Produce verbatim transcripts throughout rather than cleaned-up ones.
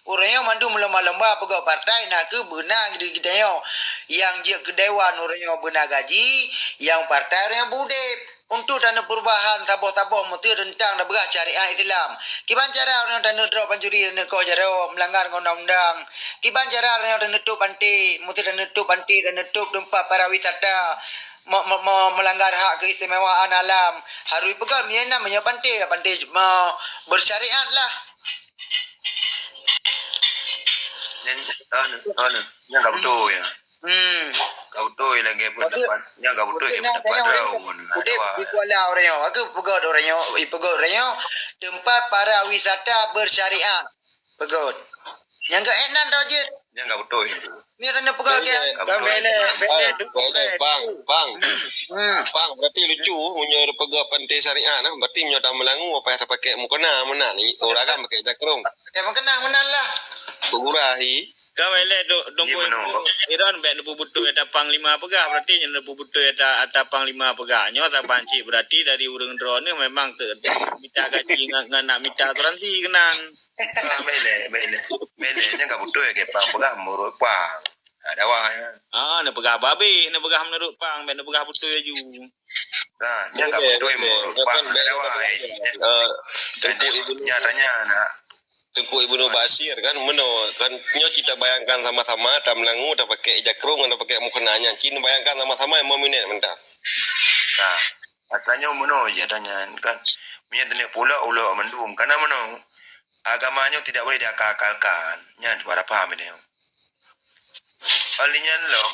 Ureuëng nyoe mandum lomba-lomba peugöt partai na kheueh beuna di geutanyoe. Nyang jeuet keu dewan ureuëng nyoe beuna gaji, nyang partai ureuëng nyoe beudeb. Untuk tanyoe perubahan saboh-saboh meusti teuntang tapeugah syariat Islam. Kiban cara ureuëng nyoe tanyoe drop pancuri, tanyoe koh jaroe, meulanggar ngon undang-undang. Kiban cara ureuëng nyoe tanyoe tôp panté, meusti tanyoe tôp panté, tanyoe tôp teumpat para wisata, me-, me-, me-, meulanggar hak keistimewaan alam. Harus peugah, meunyoe na, meunyoe panté, panté, me-, bersyariat lah. Nyan, anu, anu, nyan ka beutôi, ya. Hmm. Ka beutôi lagèe pendapat, nyan ka beutôi lagèe pendapat Raun. Udép di Kuala ureuëng nyoe. Aku peugöt ureuëng nyoe, i peugöt ureuëng nyoe, tempat para wisata bersyariat. Peugöt. Nyang ka ék nan tau jeuet. Nyan ka beutôi. Mira na peugah ke? Ka beutôi. Bang, bang, bang. Hmm. Bang, berarti lucu, meunyoe peugah panté syariat, nah, berarti meunyoe tameulangô, apa yang tapakai mukena, meunan, ni, ureuëng kan pakai jakrong. Ya, mukena, meunan lah. Peugurah, hi. Ka wae lé, dong, dong Iron bèk neupeubeutôi ata panglima peugah, berarti nyan neupeubeutôi ata, ata panglima peugah. Nyoe saban cit, berarti dari ureuëng droeneuh memang te-, mita gaji ngon, ngon nak mita asuransi keunan. Ah, bèk lé, bèk lé. Bèk lé, nyan ka beutôi ke pang peugah meurot pang. Ah, dawa, ya. Ah, neupeugah babeh, neupeugah meunurot pang, bèk neupeugah beutôi laju. Nah, nyan ka beutôi meunurot pang. Ada wai. Eh, Teungku Ibnu, nya tanya nak. Teungku Ibnu Basir kan, meunoe kan, nyoe kita bayangkan sama-sama, tameulangô, tapakai jakrong, tapakai mukena nyan. Cit bayangkan sama-sama, lima minit mantap. Nah, katanya meunoe je tanya kan. Meunyo teuneuk pulok, ulok mandum. Karena meunoe, agama nyoe tidak boleh diakal-akalkan. Nyan tu ada paham ini. Óh lheueh nyan lom,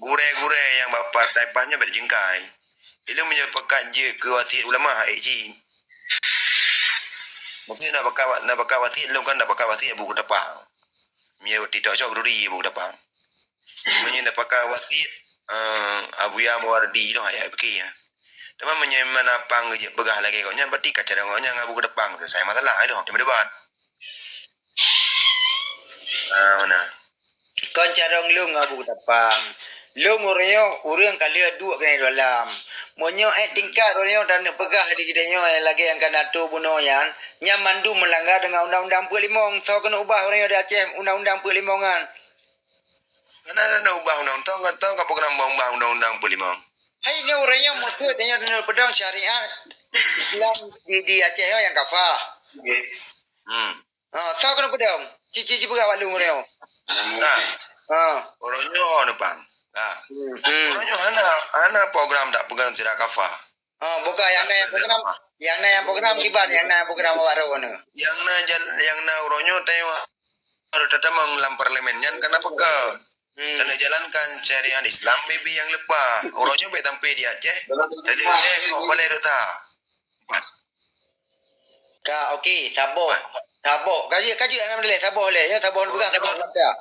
gurèe-gurèe nyang bak partai PAS nyan bèk jijeungkai. Ilôn meunyoe pakat jeuet keu wasiet ulama, ék jih. Mungken na pakat wa-, na pakat wasiet lôn kan, na pakat wasiet Abu Keutapang. Meunyoe TikTok Shop keuduri Abu Keutapang. Meunyoe na pakat wasiet, eh, Abuya Mawardi lôn, hana pike, ya. Teuma meunyoe mana pang jeuet peugah lagèe gobnyan, berarti ka carông gobnyan ngon Abu Keutapang, selesai masalah, ilôn, teuma debat. Ah, mana? Kon carông lôn ngon Abu Keutapang. Lôn ureuëng nyoe, ureuëng ka lheueh duek keunan dalam. Meunyoe ék tingkat ureuëng nyoe dan neupeugah di geutanyoe lagèe nyang ka na tubunoe nyan, nyan mandum meulanggar deungon undang-undang peuet limong. Soe keuneuk ubah ureuëng nyoe di Aceh undang-undang peuet limong nyan? Hana, hana ubah undang-undang, tong, tong ka program ubah undang-undang peuet limong. Hai, nyoe ureuëng nyoe meukeue, nyoe, nyoe peudong syariat Islam di, di Aceh nyoe nyang kafah. Hmm. Ha, soe keuneuk peudong? Ci, ci, ci peugah bak lôn ureuëng nyoe. Nah. Ha. Ureuëng nyoe hana pang. Nah. Hmm. Ureuëng nyoe hana, hana program dak peugah sira kafah. Ha, bukan, nyang na nyang program, nyang na nyang program kiban, nyang na nyang program awak droeneuh. Nyang na jal-, nyang na uroe nyoe teuh harôh tatamong lam parlemen nyan, kenapa ka? Hmm. Keuneuk jalankan syariat Islam, bibi nyang leupah. Uroe nyoe bèk sampai di Aceh, jadi eh, kok boleh rota. Ka, okey, saboh. Saboh. Ka jeuet, ka jeuet, alhamdulillah, saboh lé. Nyoe saboh neupeugah, saboh neupeugah.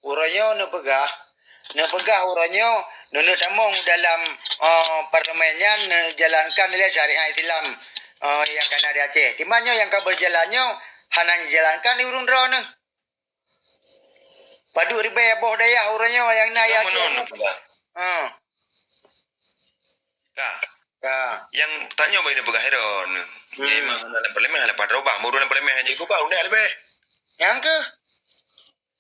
Uroe nyoe neupeugah, neupeugah uroe nyoe, neuneuk tamong dalam, eh, parlemen nyan, neujalankan lé syariat Islam, eh, nyang ka na di Aceh. Teuma nyoe nyang ka beujalan nyoe, hana jijalankan di ureuëng droeneuh. Padub ribèe boh dayah uroe nyoe nyang na di Aceh. Ka. Ka. Nyang tanyoe bak inong peugah droeneuh. Hmm. Nyang imam lam parlemen, leupah droe bah, muruh lam parlemen hana jeuet keubah, undang leubeh. Nyang keuh?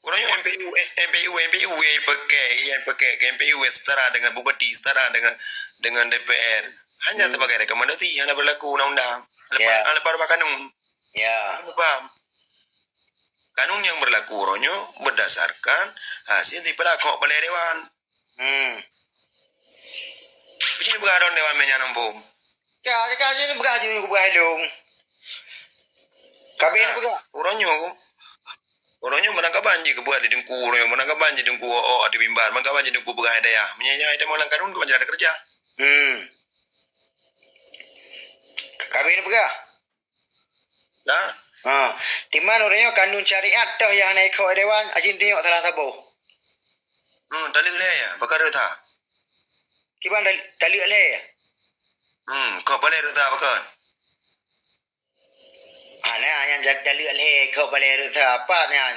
Ureuëng nyoe M P U, eh, M P U, M P U, eh, pakai, eh, pakai ke M P U, eh, setara dengan bupati, setara dengan, dengan D P R. Hanya sebagai rekomendasi, hana berlaku undang-undang. Lepas, lepas, lepas kanun. Ya. Kamu faham? Kanun yang berlaku uroe nyoe berdasarkan hasil daripada kok balai dewan. Hmm. Peucit peugah droen dewan meunyan ampôn. Ka, ka, ka, peugah jih, peugah ilôn. Ka bèk peugah. Uroe nyoe, uroe nyoe meunang kaban jih keubuat di Teungku, uroe nyoe meunang kaban jih Teungku, oh, oh, di mimbar, meunang kaban jih Teungku peugah dayah. Meunyoe jih ada malang kanun, kaban jalan kerja. Hmm. Ka bèk peugah. Nah. Ha. Timan uroe nyoe kanun syariat toh nyang hana ikot dewan, aji tunyok salah saboh. Hmm, taleuek lé ya, pakon reuta. Kiban tal-, taleuek lé ya? Hmm, kok palé reuta pakon? Hana, nyang ja-, taleuek lé kok palé reuta apa nyan?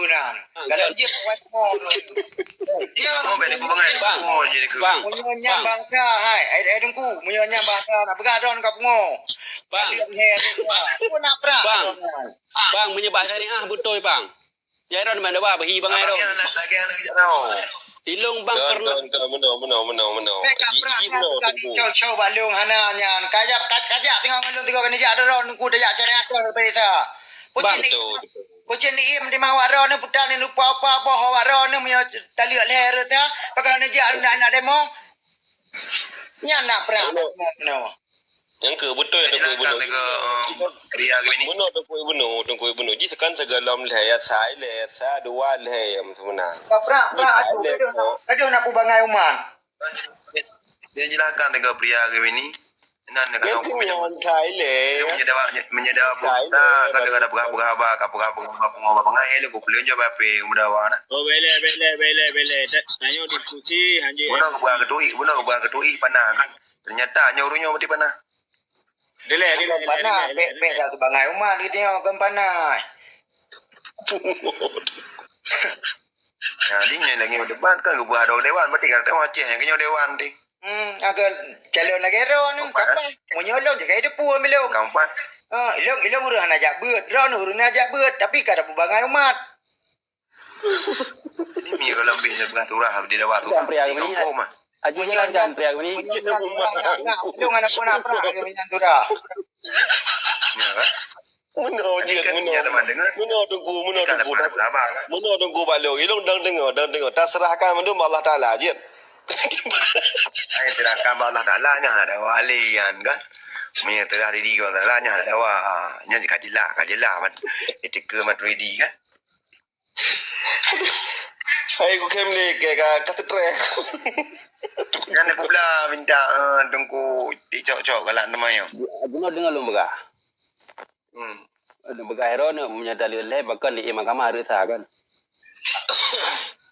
keunan. Bang, Kalau kan? Jeuet awai pungo. Jeuet. Kamu bèk deungon bangai. Bang. Pungo je deungon. Bang. Meunyoe nyan Bang. Bangsa, hai, ai, ai Teungku, meunyoe nyan bangsa, nak peugah droeneuh ka pungo. Bang. Balik lhèe deungon. Bang. Pun nak prah. Bang. Bang, meunyoe bangsa ni ah beutôi, Bang. Jai ron ban dawa beuhi bangai ron. Abang nyan lagèe aneuk jak nau. Ilong bang Kon, pernah kon, kon, meunoe, meunoe, meunoe, meunoe. Bèk ka Ji-, prah ji nyan meunoe, teuka Teungku. Cok-cok bak lôn hana nyan. Kajak, kaj-, kajak teungoh ngon lôn teungoh keuneuk jak droe Teungku tajak cari atur daripada sa. Bang. Peucen di im, peucen di im di mawak droe ni putar ni lupa-lupa boh awak droe ni meunyoe taleuek lhèe reuta. Pakon neujak aneuk-aneuk demo. Nyan nak prah. Meunoe. Nyang keu beutôi Teungku Ibnu. Jelaskan ke, eh, pria gini. Beutôi Teungku Ibnu, Teungku Ibnu. Jih kan sigohlom lhèe, ya sa ilèe, ya sa dua lhèe, ya meuseumena. Ka prak, prak, aduh, aduh, nak, aduh, nak peubangai umat. Dia jelaskan ke pria gini. Nan dengan hukum yang sa ilèe. Menyedara, menyedara pun tak, kadang ada peugah-peugah haba, ka peugah-peugah haba, peugah-peugah haba, bangai, lu ku peulunjuk bape, udah wana. Oh, bele, bele, bele, bele. Tanyoe diskusi, hanjeuet. Beuna keubah keutui, beuna keubah keutui, panah kan. Ternyata nyoe ureueng nyoe meuti panah. Dilèe, dilèe, dilèe, panah, dilèe, bèk, bèk dilèe. Dah teubangai umat gitu nyoe, kon panah. Nah, di nyoe lagi debat kan, geubuah dong dewan, berarti kan tengok Aceh yang kenyau dewan di. Hmm, agak calon lagi ron, kapan? Meunyoe lôn jagai depan belum. Kapan? Ah, ilong, ilong ureueng hana jak beuet, ron ureueng hana jak beuet, tapi ka ada peubangai umat. Ini mi kalau ambil sebelah turah di lawak tu. Jangan pria ni. Kampung mah. Aji ni kan jangan pria ni. Ilong anak pun apa ke minyak turah. Ya kan? Meunoe jeuet, meunoe. Meunoe Teungku, meunoe Teungku. Meunoe Teungku bak lôn. Ilong dang deungoe, dang deungoe. Taserahkan mandum bak Allah Taala jeuet. Hai serahkan bak Allah Taala nyan ada wali kan. Meunyoe teurah diri Allah Taala nyan ada wa. Nyan ka jelas, ka jelas. Etika Maturidi kan. Hai, ku kem lé ke ka, ka teutreuk. Nyan aku bela minta, eh, Teungku tik cok-cok galak nama nyoe. Deungoe, deungoe lôn peugah. Hmm. Lôn peugah droeneuh meunyoe taleuek lhèe bahkan di mahkamah hareusa kan.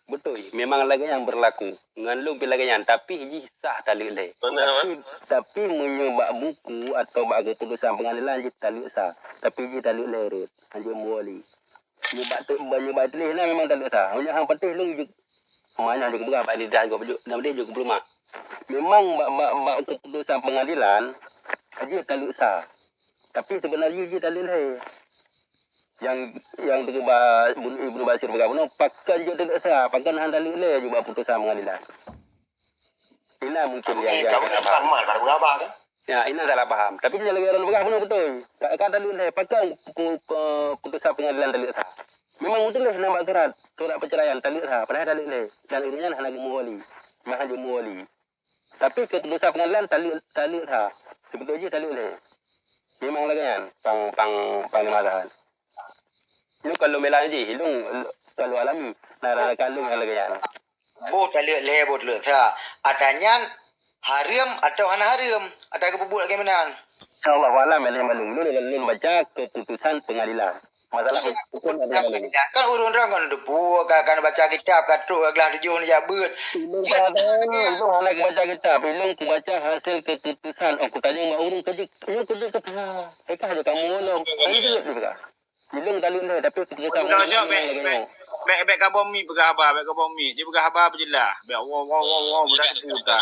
Beutôi, memang lagèe nyan beurlaku. Ngon lôn pih lagèe nyan, tapi jih sah taleuek lhèe. Mana, tapi, tapi meunyoe bak buku atau bak keuputusan peungadilan jih taleuek sa, tapi jih taleuek lhèe rhot, hanjeuet meuwali. Nyoe bak tu, nyoe bak tuléh na memang taleuek sa. Meunyoe hang patéh lôn jeuet, ma nyan jeuet keupeugah bak lidah gob jeuet, dan deh jeuet keupeulumah. Memang bak, bak, bak keuputusan peungadilan, jeuet taleuek sa. Tapi seubeuna jih jeuet taleuek lhèe. Nyang, nyang teukeubah Ibnu Basir peugah bunoe, pakon jeuet taleuek sa, pakon hana taleuek lhèe jeuet bak putusan peungadilan. Inan mungkin nyang, nyang salah paham. Sama, kalau berapa kan? Ya, inan salah paham. Tapi meunyoe lagèe ureueng peugah bunoe beutôi. Ka, ka taleuek lhèe, pakon pu-, pu-, putusan peungadilan taleuek sa. Memang beutôi lheueh nang bak surat, surat perceraian taleuek sa, padahai taleuek lhèe. Dan ureueng nyan hana geumeuwali. Meuhan geumeuwali. Tapi keuputusan peungadilan taleuek, taleuek sa. Seubeutôi jih taleuek lhèe. Memang lagèe nyan, pang, pang, panglima Zahan. Nyoe ka lôn bela jih, lôn ka lôn alami. Na rakan lôn nyang lagèe nyan. Boh taleuek lhèe, boh taleuek sa. Ata nyan hareuem atau hana hareuem? Ata geupeubuet lagèe meunan? Allahu a'lam, ya, lôn, lôn, lôn baca keputusan pengadilan. Masalah hukum ada dalam. Kan ureueng droe kan teupeue, ka, ka baca kitab, ka trok, ka glah tujoh neujak beuet. Ilôn ka ada, ilôn hana kubaca kitab, ilôn kubaca hasil keputusan. Oh, kutanyong bak ureueng keudiek, nyoe keudiek kata. Ka ada kamu ulôn. Kan jeuet dia kata. Ilôn taleuek lhèe, tapi keputusan pengadilan lagèe nyoe. Bèk, bèk, bèk kaboh miet peugah haba, bèk kaboh miet. Jipeugah haba beujeulaih. Bèk wow, wow, wow, wow, beudah teupeue.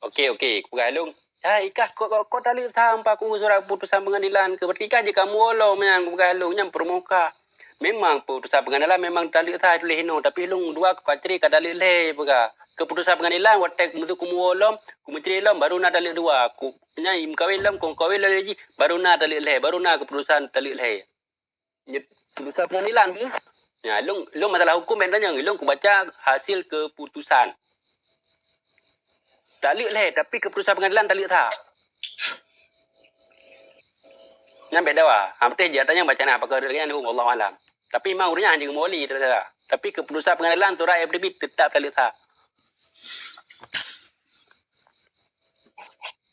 Oke, oke, kupeugah lôn. Hai, ikah kok, kok, kok taleuek sa, ampa ku surat putusan pengadilan keu, berarti ikah jeuet kamu ulôn nyan, kupeugah lôn, nyan peureumoka. Memang putusan pengadilan memang taleuek sa tuléh inoe, tapi lôn dua ku pacre ka taleuek lhèe peugah. Keputusan pengadilan watèe meuseu kumeuwoe lom, kumeucre lom, baru na taleuek dua. Ku, nyan meukawen lom, kumeukawen lom lé jih, baru na taleuek lhèe, baru na keputusan taleuek lhèe. Nyoe putusan pengadilan tu. Ya, lôn, lôn masalah hukum bèk tanyong, lôn kubaca hasil keputusan. Taleuek lhèe, tapi keputusan pengadilan taleuek sa. Nyan bèk dawa. Ha, beutôi jih, tanyong baca na, apakah taleuek lhèe, wallahu alam. Tapi memang ureueng nyan hana geumeuwali, taleuek sa. Tapi keputusan pengadilan, surat F D B tetap taleuek sa.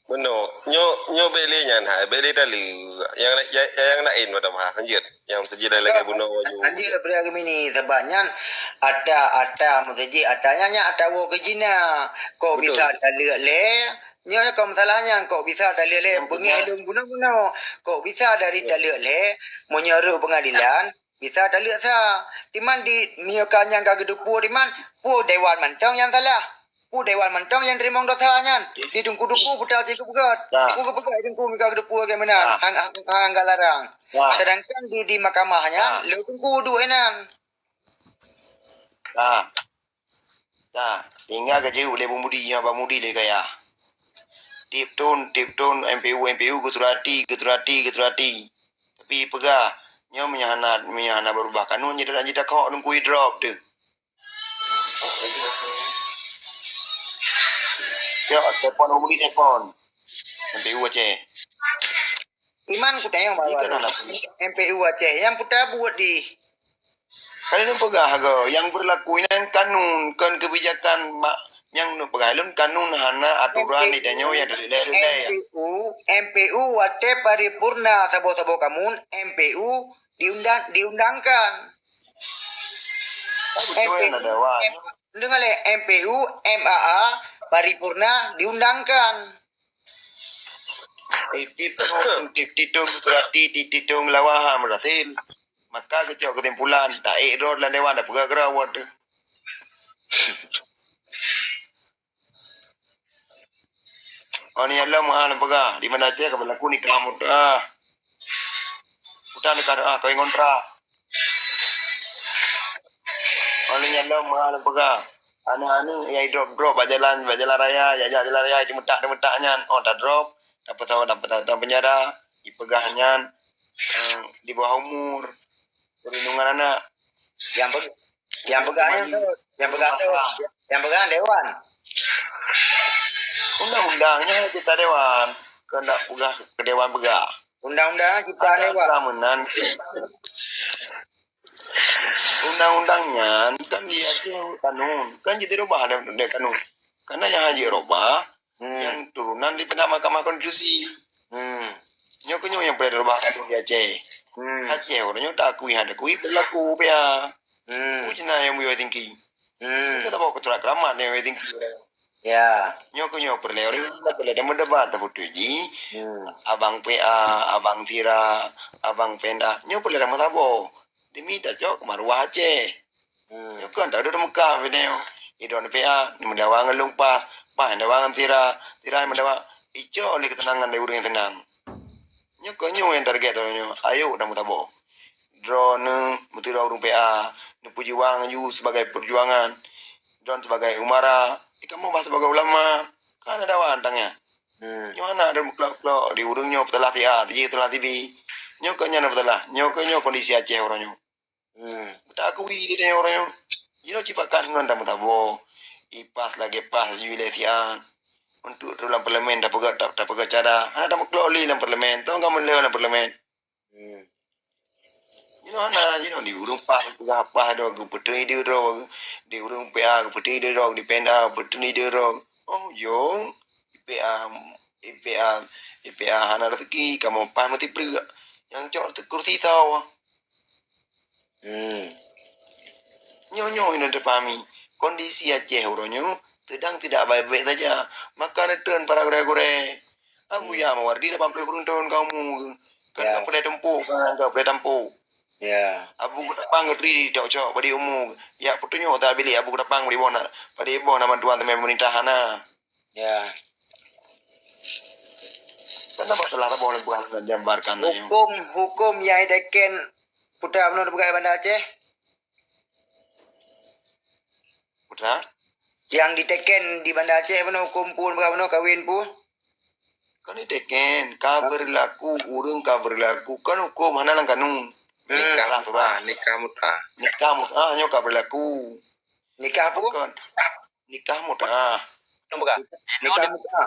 Meunoe, nyoe, nyoe bèk lé nyan hai, bèk lé taleuek. Nyang, nyang, nyang laén watèe bahas, lanjut. Nyang teujadi lagèe bunoe baju. Lanjut, bri Gemini, sabab nyan, Ata, ata, meukeujih ata nyan, nyan ata woe keu zina. Kok bisa taleuek lé? Nyoe kok masalah nyan, kok bisa taleuek lé? Beungéh lôn bunoe-bunoe. Kok bisa dari taleuek lé? Meunyoe rot peungadilan, bisa taleuek sa. Timan di, meunyoe ka nyan ka geuteupeue timan, peue dewan mantong nyang salah. Peue dewan mantong nyang teurimong dosa nyan. Di teungku-teungku putra cit geupeugah. Teungku geupeugah teungku meuka geuteupeue bagaimana? Hang, hang, hang, hang larang. Sedangkan di, di mahkamah nyan, lé teungku duek inan. Nah, nah, tinggai ka jeuet lé Bang Mudi, nyoe Bang Mudi lé gaya. Tiep thon, tiep thon, M P U, M P U, geusurati, geusurati, geusurati. Tapi peugah, nyoe meunyoe hana, meunyoe hana beurubah kanun, jeuet, jeuet takok teungku drop teuh. Cok, telepon Bang Mudi, telepon. M P U Aceh. Iman kutanyong bahwa M P U Aceh nyang puta buet di. Kan lôn peugah go, nyang beurlaku nyan kanun, kon keubijakan mak, nyang lôn peugah lôn kanun hana aturan di tanyoe nyang dilèe-dilèe. M P U, M P U watèe paripurna saboh-saboh kamoe, M P U diundang, diundangkan. Kan beutôi M P U, na dewan. Deungoe lé, M P U, M A A, paripurna diundangkan. Tiep-tiep thon, tiep-tiep thon, berarti tiep-tiep thon lawan ha meurasel. Maka geucok keusimpulan, taék droe lam dewan, tapeugah keudroe teuh. Oh, nyan lom ha lôn peugah, di Banda Aceh ka beurlaku nikah mut'ah. Bukan nikah mut'ah, kawin kontrak. Oh, nyan lom ha lôn peugah. Aneuk-aneuk nyang idrop-drop bak jalan, bak jalan raya, jak-jak jalan raya, teumetak-teumetak nyan. Oh, tadrop, tapeusawa, tapeusawa lam penjara, ipeugah nyan, eh, di bawah umur, perlindungan anak. Nyang pe-, nyang peugah nyan tu, nyang peugah tu, nyang peugah dewan. Undang-undang nyan cipta dewan, keuneuk peugah keu dewan peugah. Undang-undang cipta dewan. Undang-undang nyan kan di Aceh kanun, kan jeuet dirubah lé, lé kanun. Karena nyang hana jeuet rubah, nyang turunan daripada Mahkamah Konstitusi. Nyoe keuh nyoe nyang peureulèe rubah kanun di Aceh. Aceh uroe nyoe taakui hana taakui beurlaku pih. Peue cina nyang meuyue tinggi? Kita bawa ke surat keramat nyang meuyue tinggi. Ya. Nyoe keuh nyoe peureulèe ureueng, peureulèe dan meudebat, tapeuteuji. Abang P A, abang Tira, abang Penda, nyoe peureulèe dan meusaboh. Demi tacok maruah Aceh. Nyoe kan tak ada teumeukam video. Idon P A, meudawa ngon lôn pas, pas dawa ngon Tira, Tira meudawa. Icok lé keuteunangan dari ureueng nyang teunang. Nyoe keuh nyoe nyang target droeneuh. Ayo dan meusaboh. Droeneuh meuteudong ureueng P A, neupeujuang aju sebagai perjuangan. Droeneuh sebagai umara, di kamoe bah sebagai ulama. Kan ada wan tang nyan. Nyoe hana ada meuklok-klok di ureueng nyoe peutalah tia, tiji peutalah tibi. Nyoe keuh nyan peutalah, nyoe keuh nyoe kondisi Aceh uroe nyoe. Taakui di tanyoe uroe nyoe. Jinoe cipakat ngon dan meusaboh. Ipas lagèe pas ju ilèe siat. Untuk trok lam parlemen tapeugah, ta-, tapeugah cara. Hana tameuklok lé lam parlemen. Tong ka meuleueh lam parlemen. Jinoe hana, jinoe di ureueng pas peugah pas droe, geupeuteueng ide droe. Di ureueng P A geupeuteueng ide droe, di P N A geupeuteueng ide droe. Oh, jong. P A, P A, P A hana rezeki, kamoe pas meusipreuk. Nyang cok kursi tho. Nyoe-nyoe inong teupahami, kondisi Aceh uroe nyoe sedang tidak baik-baik saja. Maka neutreun para gurèe-gurèe. Abu Ya Mawardi lapan puluh kureueng thon ka umu geuh. Kan ka peureulèe tumpôk, kan ka peureulèe tampôk. Ya. Abu Geutapang geutri cok-cok badi umu. Ya, peutunyok ta bilék Abu Geutapang badi boh na, badi boh na bantuan teumé pemerintah hana. Ya. Kenapa telah saboh leumbah jambarkan tadi? Huköm, huköm nyang diteken putra bunoe teupeugah Banda Aceh? Putra? Nyang diteken di Banda Aceh bunoe huköm phôn peugah bunoe kawin phôn? Kan diteken, ka berlaku, ureueng ka berlaku. Kan huköm hana lam kanun. Nikah mut'ah, nikah mut'ah. Nikah mut'ah nyoe ka berlaku. Nikah apa? Bukan. Nikah mut'ah. Lôn peugah. Nikah mut'ah.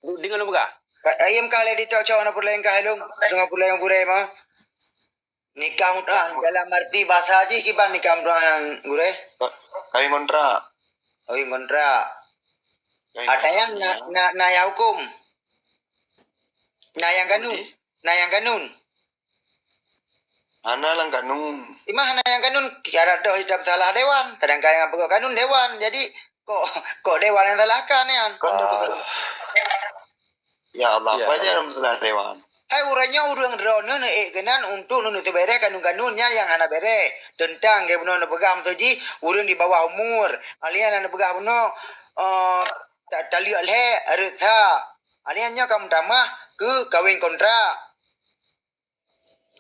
Deungoe lôn peugah. Ka, ayam ka lé ditôk cok na peureulèe kah lôn. Deungoe peureulèe gurèe mah. Nikah mut'ah dalam arti bahasa jih kiban nikah mut'ah nyang gurèe. Kawin kontrak. Kawin kontrak. Kawin kontrak. Ata nyang na, na, na nyang huköm. Na nyang kanun. Na nyang kanun. Hana lam kanun. Ima hana nyang kanun, kiara toh hitam salah dewan, sedangkan nyang peugah kanun dewan. Jadi kok kok dewan nyang salahkan nyan? Kan dah pasal. Ya Allah, ya, apa aja dalam masalah dewan? Hai ureuëng nyoe ureuëng droeneuh neuék keunan untuk neuneuk seubereh kanun-kanun nyan nyang hana bereh. Teuntang geuh bunoe neupeugah meuseujih ureuëng di bawah umur. Alian neupeugah bunoe eh, ta- taleuek lhée reuet sa. Alian nyoe ka meutamah keu kawin kontrak.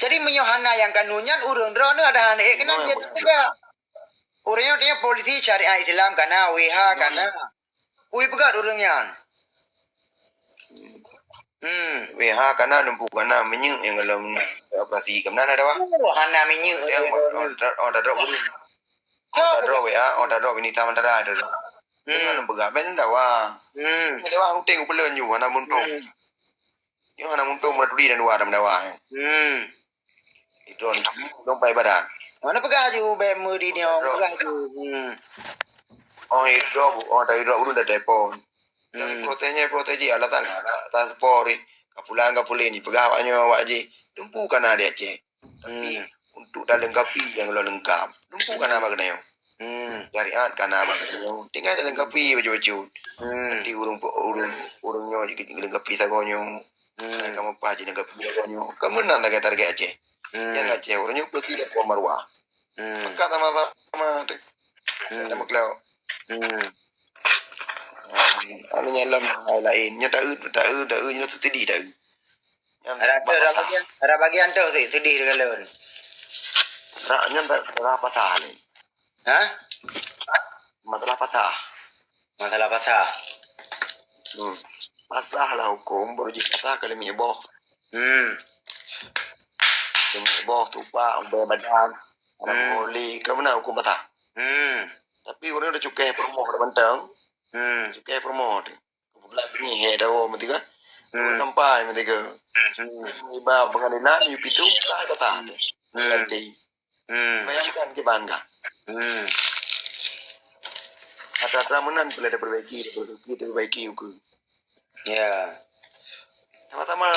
Jadi meunyoe hana nyang kanun nyan ureuëng droeneuh ada hana ék keunan jeuet teuga. Ureuëng nyoe polisi syariat Islam kana, W H kana. Ui peugah ureuëng nyan. Hmm. W H kana dumpu kana minyeuk nyang golom operasi keunan ada wah. Oh, hana minyeuk. Yang orang tak orang tak ureuëng. Oh, tak W A, orang tak wanita mentara ada. Dengan peugah ben dawa. Hmm. Dawa uteng upeulon ju hana muntung. Hmm. Nyoe hana muntong meuturi dan dua dalam dawa. Hmm. Idrop ni dong pai badan. Mana peugah ju bek meudi ni orang peugah ju. Hmm. Oh idrop, oh dari idrop urun dah telepon. Hmm. Protesnya protesi alasan anak transport ni. Kapulang kapulin ni peugah awak nyoe awak ji. Tumpu kana di Aceh. Tapi untuk dalengkapi nyang lôn leungkap, dumpu kana bak geutanyoe. Hmm. Syariat kana bak geutanyoe. Tinggai dalengkapi bacut-bacut. Hmm. Nanti ureuëng ureuëng ureuëng nyoe jilengkapi sagoe nyoe. Hmm. Kamoe pah jilengkapi sagoe nyoe. Kamoe meunan target-target Aceh. Hmm. Nyang Aceh ureuëng nyoe pasti dapat maruah. Hmm. Maka sama-sama tu. Hmm. Sama kelau. Hmm. Anu nyalom lain. Nya taeu taeu taeu nya tu sedih taeu. Ada ada bagian ada bagian tu sedih dengan lôn. Rak nyan tak salah pasah ni. Ha? Masalah pasah. Masalah pasah. Hmm. Pasah lah hukum baru jih pasah kali mi boh. Hmm. Kali mi boh tupak umbai badan. Ada hmm. Boleh ke mana hukum pasah. Hmm. Tapi orang dah cukai promo dah bantang. Hmm. Cukai promo tu. Kebetulan ni he dawa mesti kan. Hmm. Nampai mesti ke. Hmm. Iba pengadilan you pitu tak ada tahan. Hmm. Nanti. Hmm. Bayangkan ke bangga. Hmm. Ada-ada menan boleh diperbaiki, diperbaiki, diperbaiki uku. Ya. Sama-sama.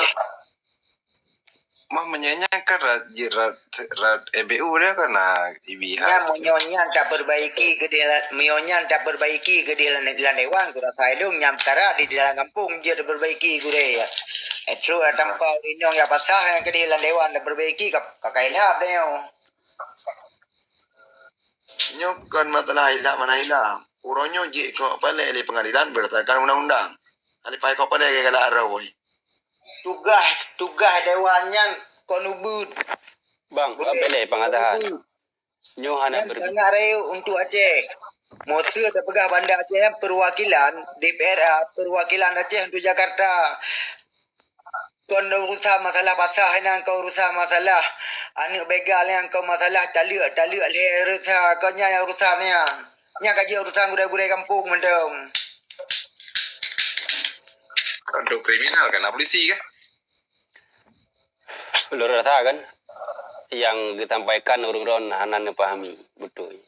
Mah menyenya kan rat rat rat E B U dia kan nah I B H. Nyan meunyoe nyan tak perbaiki ke di meunyoe nyan tak perbaiki ke di lan dewan kurasa idong nyam kara di dalam kampung je diperbaiki gure ya. Itu tanpa inyong ya pasah yang ke di lan dewan diperbaiki ka ka ilhap deh. Nyoe kon masalah ilhap mana ilhap. Uroe nyoe jih kok palek lé pengadilan berdasarkan undang-undang. Alipah kok palek ke galak aroi. Tugaih tugaih dewan nyan kon ubeut. Bang, bang belek pengadahan. Nyoe hana ber. Sangat rayeuk untuk Aceh. Moseu tapeugah Banda Aceh nyan perwakilan D P R A, perwakilan Aceh untuk Jakarta. Kon urusan masalah pasah nyan, kon urusan masalah aneuk begal nyan, kon masalah taleuek taleuek lhée reusa, kon nyan urusan nyan. Nyan ka jeuet urusan gurée-gurée gampông mantong. Untuk kriminal kan polisi kah? Lôn rasa kan yang disampaikan ureuëng droen hana neupahami beutôi.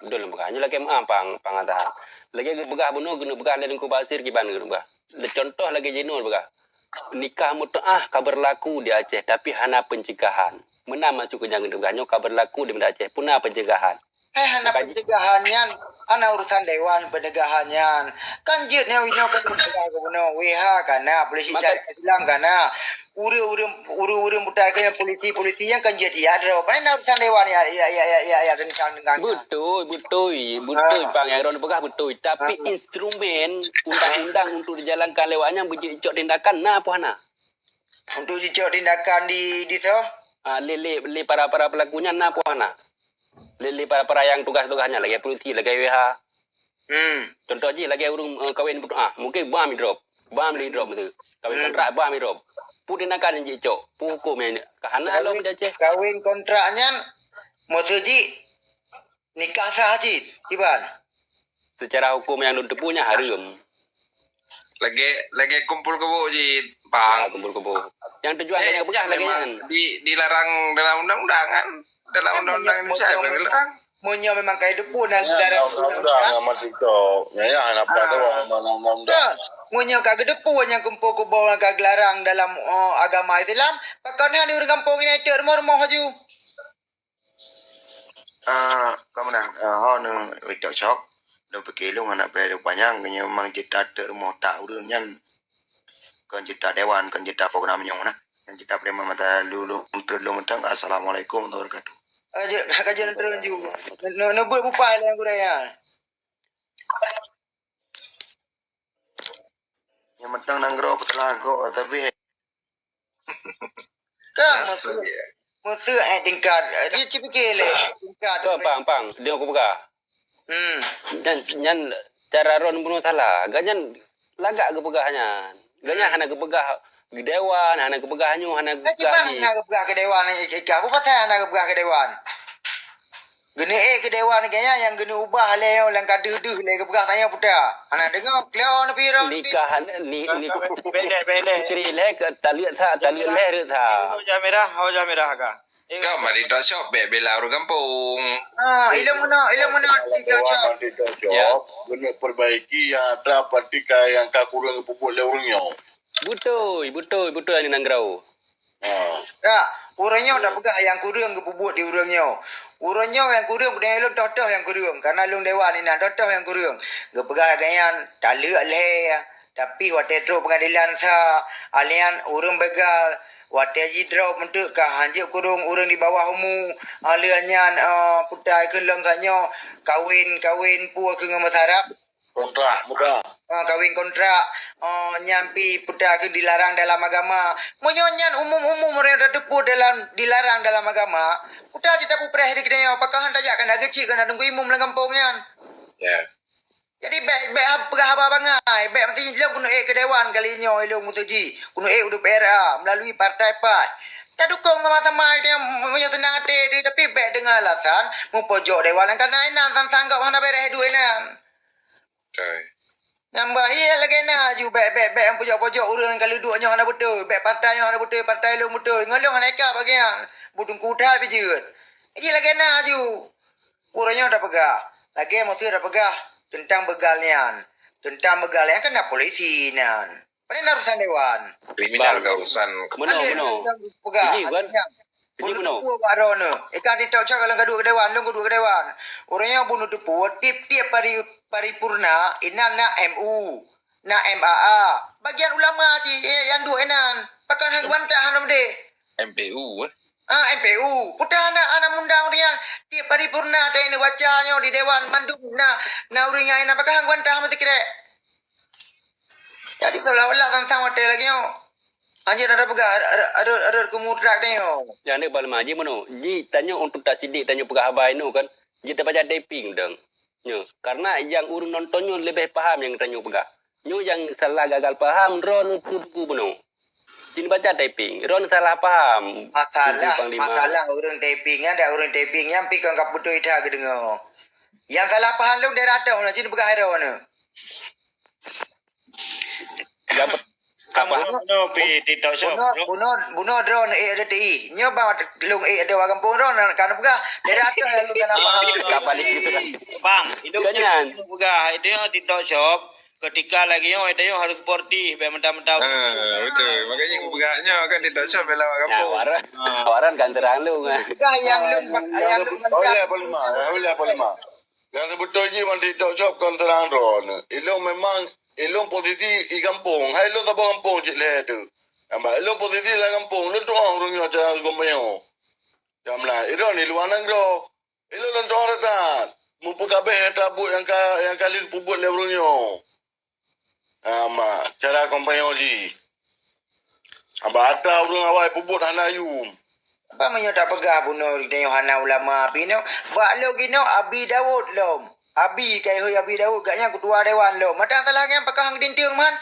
Beutôi lôn peugah. Nyoe lagée meuah pang pang ataha. Lagée geupeugah bunoe geuneuk peugah lé Teungku Basir kiban geuneuk peugah. Lé contoh lagée jinoe peugah. Nikah mut'ah ka berlaku di Aceh tapi hana pencegahan. Meunan maksud keu nyang geuneuk peugah nyoe ka berlaku di Aceh. Puna pencegahan. Hai hana pencegahan nyan, hana urusan dewan pencegahan nyan. Kan jeuet nyoe nyoe kan peugah gubernur, W H kana, polisi syariat Islam kana. Ureuëng-ureuëng ureuëng-ureuëng buta keu polisi-polisi nyang kan jeuet ya droe. Pane na urusan dewan ya ya ya ya ya, ya tentang dengan. Betul, betul, betul pang yang Ron peugah betul. Tapi instrumen undang-undang untuk dijalankan lewat nyan beujeuet cok tindakan na apa hana? Untuk jicok tindakan di di so? Ah, lé lé lé para para pelaku nyan na apa hana? Lé lé para para yang tugas-tugas nyan lagée polisi, lagée W H. Hmm. Contoh jih lagée ureuëng uh, kawin putuh ah, mungkin bam drop. Bam li drop tu. Kawin hmm. Kontrak bam drop. Pu tindakan jicok, pu hukum yang ka hana lom di Aceh. Kawin kontrak nyan maksud jih nikah sah cit, kiban. Secara hukum yang lôn teupeu nyan hareuem. Lagée lagée kumpul kebo ji bang. Ya, kumpul kebo. Yang tujuan eh, yang bukan lagi memang kan. Di dilarang dalam undang-undang kan. Dalam undang-undang Indonesia memang dilarang. Meunyoe memang kai deupeu dan ya, dalam undang-undang sama TikTok. Ya ya hana pada undang-undang. Meunyoe ka geudeupeu nyang kumpul kebo nyang ka geularang dalam uh, agama Islam, pakon hana ureuëng gampông ini itu rumoh-rumoh aju. Ah, ka meunan, ah, ho neu cok-cok. Lôn pike lôn hana payah lôn panyang, nyoe memang cerita teuk rumoh tak ureueng nyan. Kon cerita dewan, kon cerita program nyoe nah. Nyan cerita preman mata lulu untuk lôn mantong. Assalamualaikum warahmatullahi wabarakatuh. Aja, ka jeuet turun ju. Neu-, neubeuet bupai lé gurée nyan. Nyang mantong nanggroe peuteulagok, tapi Kan, rasa maksud, ya. Maksud, eh, tingkat, eh, dia cipikir leh, tingkat. Pang, pang, pang, dia aku peugah. Hmm. Dan nyan cara ron bunoe salah. Gobnyan lagak geupeugah nyan. Gobnyan Hmm. hana geupeugah dewan, hana geupeugah nyoe, hana Kan geupeugah kiban jih. Hana geupeugah keu dewan, eh, eh, apa pasal hana geupeugah keu dewan? Geuneuk ék keu dewan gaya nyang geuneuk ubah lé nyoe lam ka deuh-deuh lé geupeugah tanyoe puta. Hana deungoe, kleo neupi rot neupi. Nikah ni, ni, Bene, bene. Istri lé ke taleuek sa, taleuek lé reuek sa. Ho jah mirah, ho jah mirah ka. Ka mari tak syok bek bela ureueng gampông. Ha, ilong meunoe, ilong meunoe. Salah dewan mari tak syok. Ya. Geuneuk perbaiki nyang atra parti ka nyang ka kureueng geupubuet lé ureueng nyoe. Beutôi, beutôi, beutôi Aneuk Nanggroe. Ya, ureueng nyoe tapeugah nyang kureueng geupubuet di ureueng nyoe. Ureueng nyoe nyang kureueng, bunoe lôn toh-toh nyang kureueng, karena lôn dewan inan toh-toh nyang kureueng. Geupeugah lagèe nyan, taleuek lhèe, tapi watèe trok peungadilan sa, alian ureueng begal, watèe jidrob meunteuk ka hanjeuet kureueng ureueng di bawah umu, aleuek nyan, eh, putai kheun lom sanyoe, kawen, kawen pue keu ngon meusarap. Kontrak, mudah. Ah, kawin kontrak, oh, nyan pih puta keu dilarang dalam agama. Meunyoe nyan umum-umum ureueng tateupeue dalam, dilarang dalam agama, puta cit tapupreh di keudeh nyoe, pakon han tajak keunan geuchik keunan teungku imum lam gampông nyan. Ya. Jadi, bèk, bèk ha-, peugah haba bangai, bèk meusti lôn keuneuk ék keu dewan kali nyoe, lôn meutuji, keuneuk ék u D P R A melalui partai PAS. Tadukong sama-sama, meunyoe seunang até, tapi bèk deungon alasan mupojok dewan, karena inan sang-sang gob hana bèrèh duek inan. Betul. Nyang ba, iya lagèe na aju, bèk, bèk, bèk, nyang pojok-pojok ureueng nyang ka leuduek nyoe hana beutôi, bèk partai nyoe hana beutôi, partai lôn beutôi. Ngon lôn hana ika bagian. Buteungku that pih jeuet. Jadi lagèe na aju. Ureueng nyoe tapeugah. Lagèe Mesir tapeugah teuntang beugal nyan. Teuntang beugal nyan kan na polisi nyan. Pane na urusan dewan. Kriminal ka urusan. Meunoe, meunoe. Peugah. Iji, kan? Iji, meunoe. Bunoe teupeue bak droeneuh. Ikan TikTok cok lôn ka duek keu dewan, lôn ka duek keu dewan. Ureueng nyoe bunoe teupeue, tiep-tiep pari-, paripurna, inan na M U, na M A A. Bagian ulama cit, eh, nyang duek inan. Pakon han geubantah hana meudeh. M P U, eh? Ah, M P U. Puta na, ana mundang ureueng nyan. Tiep paripurna, tai neubaca nyoe di dewan, mandum na, na ureueng nyan inan. Pakon han geubantah meusikrek. Jadi, seolah-olah sang-sang watèe lagèe nyoe. Anjir, ada peugah, ada, ada, ada keumutrak tanyoe. Nyang ni Panglima, ji meunoe. Ji tanyoe untuk tak sidik tanyoe peugah haba inoe kan. Ji tabaca typing dong. Nyoe, karena nyang ureueng nonton nyoe leubeh paham nyang tanyoe peugah. Nyoe nyang salah gagal paham, droeneuh teungku bunoe. Ji baca typing, droeneuh salah paham. Masalah, Teungku Panglima. Masalah ureueng typing nyan, dak ureueng typing nyan pih kon ka beutôi that geudeungoe. Nyang salah paham lôn daerah toh nyoe, ji peugah droeneuh. Nyang per-, Kamu apa? Bunoe, bunoe pi TikTok shop, bunoe, bro. Bunoe, bunoe droeneuh ék ada ti. Nyoe bang lôn ék ada ureueng gampông droeneuh kan peugah. Daerah toh nyang lôn salah paham. Kapal itu kan. Bang, itu Kan nyan. Peugah, itu yang TikTok shop. Ketika lagi nyoe, itu yang harus sportif, bèk mentah-mentah. Ah, betul. Makanya aku peugah nyoe kan TikTok shop bela ureueng gampông. Nah, waran, ah. Waran kan terang lu, kan. Peugah nyang lôn, ah, nyang nyang lôn sebut-, oh, ya, Panglima. Ya, ya, Panglima. Nyang seubeutôi jih man TikTok shop kon seurang droeneuh. Ilôn memang, ilôn posisi i gampông. Hai ilôn saboh gampông cit lhèe teuh. Nyang ba ilôn posisi lam gampông, lôn tu'oh ureueng nyoe cara geumeunyoe. Nyang meunan, ilôn i luwa nanggroe. Ilôn lôn tu'oh that-that. Meupeukabeh that buet nyang ka, nyang ka lheueh peubuet lé ureueng nyoe. Ama, cara kompanyong jih. Haba atra ureueng awai peubuet hana yum. Apa meunyoe tapeugah bunoe tanyoe hana ulama pih nyoe? Bak lôn inoe Abi Daud lom. Abi, kayhôi Abi Daud, gobnyan keutua dewan lom. Mata salah nyan pakon han geudinteung man.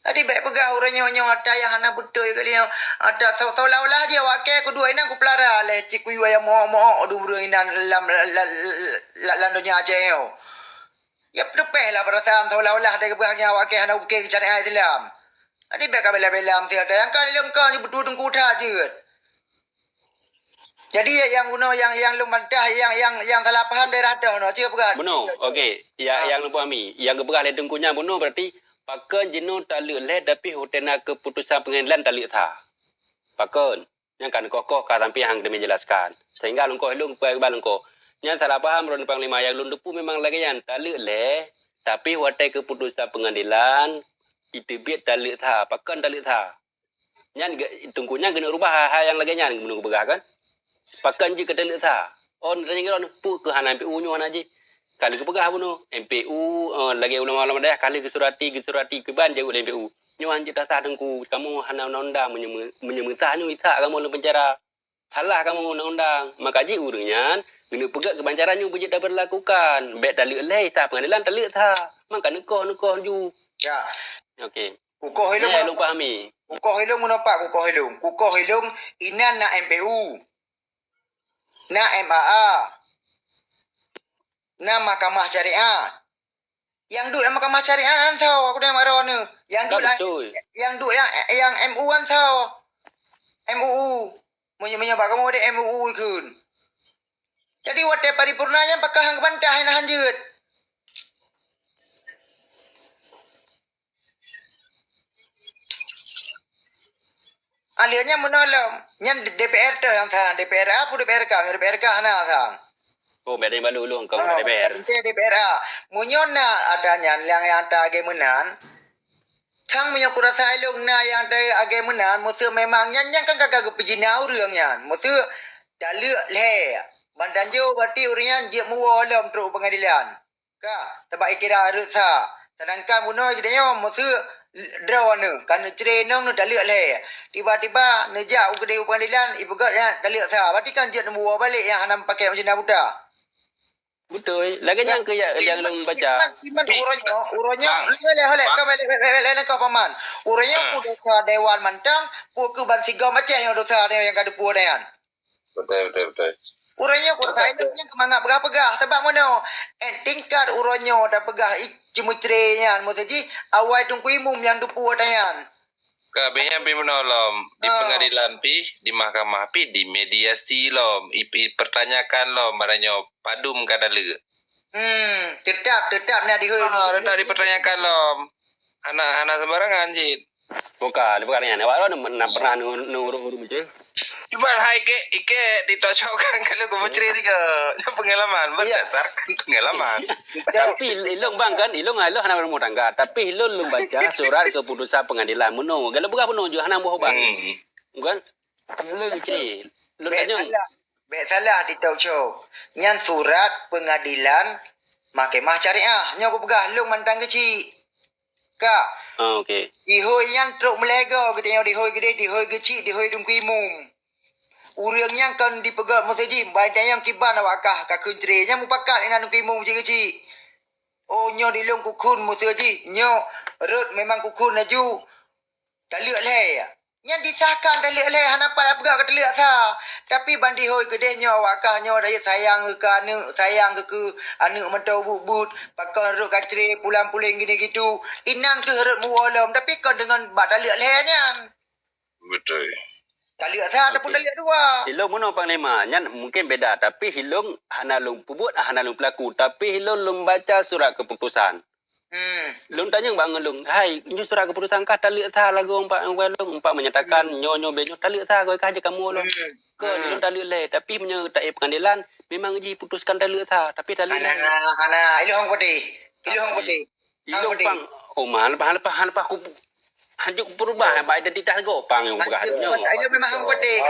Jadi bèk peugah ureueng nyoe, nyoe atra nyang hana beutôi kali nyoe. Atra se-, seolah-olah jih awak kèe keudua inan kupeulara lé cikuyue nyang mook-mook dum ureueng inan lam, la-, la-, la-, lam donya Aceh nyoe. Ya, peuleupeh lah peurasaan seolah-olah dai geupeugah nyan awak kèe hana oke keu syariat Islam. Jadi, bèk ka bela-bela meusirat nyang ka lheueh ka nyoe beutôi teungku that jeuet. Jadi, nyang bunoe nyang, nyang lôn bantah, nyang, nyang, nyang salah paham daerah toh nyoe, cit peugah. Bunoe, oke. Ya, ah. Nyang lôn pahami, nyang geupeugah lé teungku nyan bunoe berarti pakon jinoe taleuek lhèe tapi watèe na keuputusan peungadilan taleuek sa. Pakon? Nyang ka neukoh-koh ka sampai han geuteumeung jelaskan. Sehingga lôn koh lôn, peugah lôn koh. Nyan salah paham droeneuh Panglima, nyang lôn teupeue memang lagèe nyan, taleuek lhèe, tapi watèe keuputusan pengadilan, jiteubiet taleuek tha, pakon taleuek tha. Nyan ge-, teungku nyan keuneuk rubah hal-hal nyang lagèe nyan, keuneuk geupeugah kan. Pakon jeuet keu taleuek tha. Oh, neutanyong lom, peue keuh hana M P U nyoe hana jih. Ka lheueh geupeugah bunoe, M P U, eh, lagèe ulama-ulama dayah, ka lheueh geusurati, geusurati kiban jaweueb lé M P U. Nyoe hana jeuet tasah teungku, kamoe hana undang-undang, meunyoe meu-, meunyoe meusah nyoe jisah kamoe lam penjara. Salah kamoe undang-undang. Maka jih ureueng nyan keuneuk peugöt kiban cara nyoe beujeuet tabeurlakukan. Bèk taleuek lhèe, sah pengadilan taleuek tha. Maka neukoh, neukoh ju. Ya. Okey. Kukoh ilong. Ya, meunoe lôn pahami. Kukoh ilong meunoe pat, kukoh ilong. Kukoh ilong inan na M P U. Na M A A. Na Mahkamah Syariah. Nyang duek lam mahkamah syariah nyan soe, aku tanyong baroe nyoe. Nyang duek lam, nyang duek nyang, nyang M U nyan soe. M U U. Meunyoe, meunyoe bak kamoe deh M U U ikheun. Jadi watèe paripurna nyan pakon han geubantah, hana han jeuet. Ahli nyan meunoe lom. Nyan D P R teuh nyang sa, D P R A peue D P R K, D P R K hana sa. Oh, beda balu ulôn kong D P R. D P R A. Meunyoe na ata nyan nyang, nyang ata agèe meunan, sang meunyoe kurasa ilôn na nyang ata agèe meunan, meuseu memang nyan, nyan kan ka, ka geupeujina ureueng nyan. Meuseu taleuek lhèe. Bantanjong berarti ureueng nyan jeuet muwoe lom trok u pengadilan. Ka, sabab ikira rhot sa. Sedangkan bunoe geutanyoe meuseu droeneuh, ka neucre inong neuh taleuek lhèe. Tiba-tiba neujak u keudè u pengadilan, ipeugöt nyan taleuek sa. Berarti kan jeuet neumuwoe balek nyang hana meupaké meucina buta. Beutôi. Lagèe nyan keuh nyang, nyang lôn baca. Iman, iman uroe nyoe, uroe nyoe, holèh, holèh, ka bèk, bèk, bèk, bèk, bèk, bèk, paman. Uroe nyoe peue dosa dewan mantong, peue keuh bansigom Aceh nyoe dosa nyang ka teupeue nyan. Beutôi, beutôi, beutôi. Ureueng nyoe kurasa ilong nyan keu mangat peugah-peugah. Sabab meunoe, eh, tingkat uroe nyoe tapeugah i-, ceumeucre nyan, maksud jih, awai Teungku Imum nyang teupeue ata nyan. Ka, bèk nyan pih meunoe lom. Di pengadilan pih, di mahkamah pih, dimediasi lom. I, ipertanyakan lom, barang nyoe padum ka taleuek. Hmm, tetap, tetap na dihôi. Ah, tetap dipertanyakan lom. Hana, hana sembarangan cit. Bukan, bukan nyan. Awak lôn na pernah nu-, nurut ureueng macam. Cuman hai kek, ikek TikTok Show kan kalau ku menceri tiga. Nyan pengalaman, berdasarkan pengalaman. Tapi ilong bang kan, ilong, ilong hana berumah tangga. Tapi ilong lôn baca surat keputusan pengadilan meunoe. Kalau peugah meunoe ju hana boh bang. Hmm. Bukan? Ilong menceri. Lôn tanyong. Bèk salah TikTok Show. Nyan surat pengadilan Mahkamah Syariah. Nyoe kupeugah lôn mantong keuchik. Ka. Ah, okey. Dihôi nyan trok meulhèe goe geutanyoe dihôi keudeh, dihôi keuchik, dihôi Teungku Imum. Ureueng nyan kon dipeugöt maksud jih, ban tanyong kiban awak kah ka kheun cre. Nyan mupakat inan Teungku Imum keuchik-keuchik. Oh, nyoe di lôn kukheun maksud jih. Nyoe rhot memang kukheun laju. Taleuek lhèe. Nyan disahkan taleuek lhèe, hana pat peugah ka taleuek sa. Tapi ban dihôi keudeh nyoe awak kah nyoe rayeuk sayang keu aneuk, sayang keu, keu aneuk mantong buet-buet, pakon rhot ka cre pulan-pulen gini gitu. Inan keuh rhot muwoe lom, tapi kon deungon bak taleuek lhèe nyan. Beutôi. Taleuek sa ataupun taleuek dua. Ilong meunoe Panglima, nyan mungkin beda, tapi ilong hana lôn peubuet, hana lôn peulaku, tapi ilong lôn baca surat keputusan. Hmm. Lôn tanyong bak ngon lôn, "Hai, nyoe surat keputusan kah taleuek sa lagoe umpat, umpat lôn, umpat menyatakan nyoe, nyoe, bèk nyoe taleuek sa, goe kah jeuet kamoe lôn." Hmm. Kon lôn taleuek lhèe, tapi meunyoe taék pengadilan, memang jiputuskan taleuek sa, tapi taleuek lhèe. Hana, hana, ilong hong putih. Ilong hong putih. Ilong pang, oh, man, leupah, leupah, leupah ku, hanjeuet kupeurubah bak identitas goe pang nyang peugah nyoe. Ilong memang hong putih.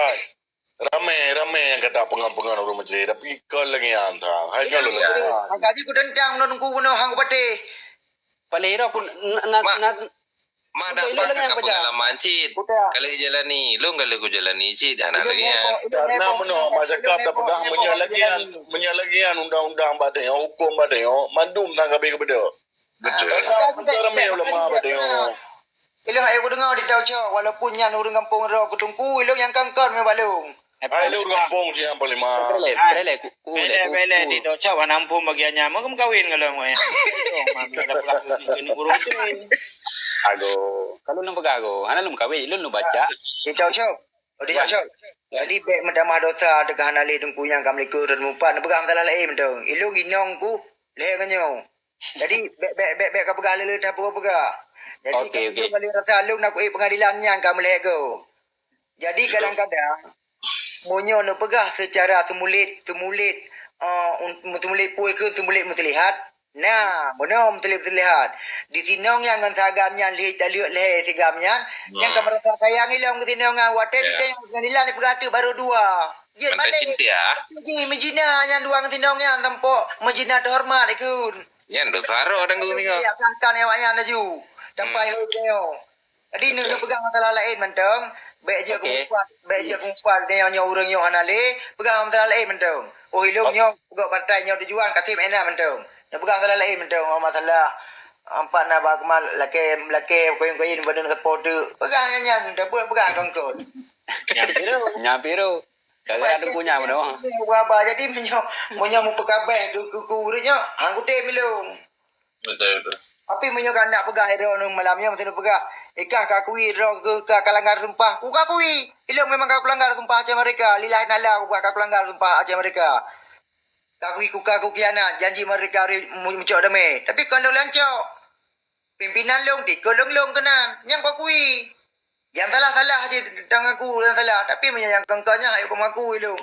Ramé, ramé nyang kata peungon-peungon ureueng mencre, tapi kon lagèe nyan, Tang. Hai nyoe lôn lagèe nyan. Maka jih kuteuntang meunurot ku bunoe hang kupatéh. Paléh roh ku na, na, na, mak dak pernah ka pengalaman cit. Ka lheueh jalani, lôn ka lheueh kujalani cit, hana lagèe nyan. Karena meunoe masyarakat dak peugah meunyoe lagèe nyan, meunyoe lagèe nyan undang-undang bak tanyoe, hukôm bak tanyoe, mandum sang ka bèk geubeudôh. Betul. Ilong hai kudeungoe di Tauco, walaupun nyan ureueng gampông droe keu teungku, ilong nyang kon-kon meubalong. Hai, ilong ureueng gampông siang paling ma. Pele, pele, ku, ku, pele, ku, pele, ku. Di Tauco, wana ampun bagian nyan, meukawen kalau mau ya. Aduh, kalau lôn peugah go, hana lôn kawin, ilong lôn baca. Di Tauco. Oh, di Tauco. Jadi, bèk meutamah dosa teuka hana lé teungku nyang ka meulikot rot meupat, neupeugah masalah laén mantong. Ilong inong ku, lhèe ngon nyoe. Jadi, bèk, bèk, bèk, bèk kapeugah lé-lé that peugah-peugah. Jadi, okey, okey. Lôn rasa lôn na kuék pengadilan nyan ka meulhèe goe. Jadi, kadang-kadang, meunyoe neupeugah secara seumulit, seumulit, uh, meuteumulek pue keu teumulek meuteulihat. Nah, beuna meuteulek-meuteulihat. Di sinong nyan ngon sagam nyan lheueh taleuek lhée sigam nyan, nyang ka meurasa sayang ilong keu sinong nyan watée di tengok ngon ilan dipeugah teuk barô dua. Jeuet balek. Jih meujina nyan dua ngon sinong nyan sampok meujina teuhoreumat ikun. Nyan dosa roh dan guru singoh. Ya sahkan awak nyan laju. Sampai hmm. Jadi neupeugah masalah laén mantong, bék jeuet keumeupat, bék jeuet keumeupat nyoe nyoe ureuëng nyoe hana lé, peugah masalah laén mantong. Oh ilong nyoe pegok partai nyoe tujuan kasih enak mantong. Neupeugah masalah laén mantong, oh masalah empat na ba kemal lakée lakée koin-koin badan sepo tu. Peugah nyan nyan, dah peugah kongkon. Nyan biru. Gara-gara teungku nyan meunoe. Jadi meunyoe meunyoe meupeukabeh keu keu ureuëng nyoe, hang kutem ilong. Betul betul. Tapi meunyoe ka nak peugah droeneuh malam nyoe meusti peugah, ikah ka kui droe keu ka kalanggar sumpah. Ku ka kui. Ilong memang ka kulanggar sumpah Aceh Merdeka. Lillahi ta'ala ku ka kulanggar sumpah Aceh Merdeka. Ka kui ku ka kukhianat janji merdeka mucok damai. Tapi kon lôn lancok. Pimpinan lôn tikot lôn-lôn keunan. Nyang ka kui. Nyang salah-salah cit tang aku nyang salah, tapi meunyoe nyang kongkon nyan hayok keu aku ilong.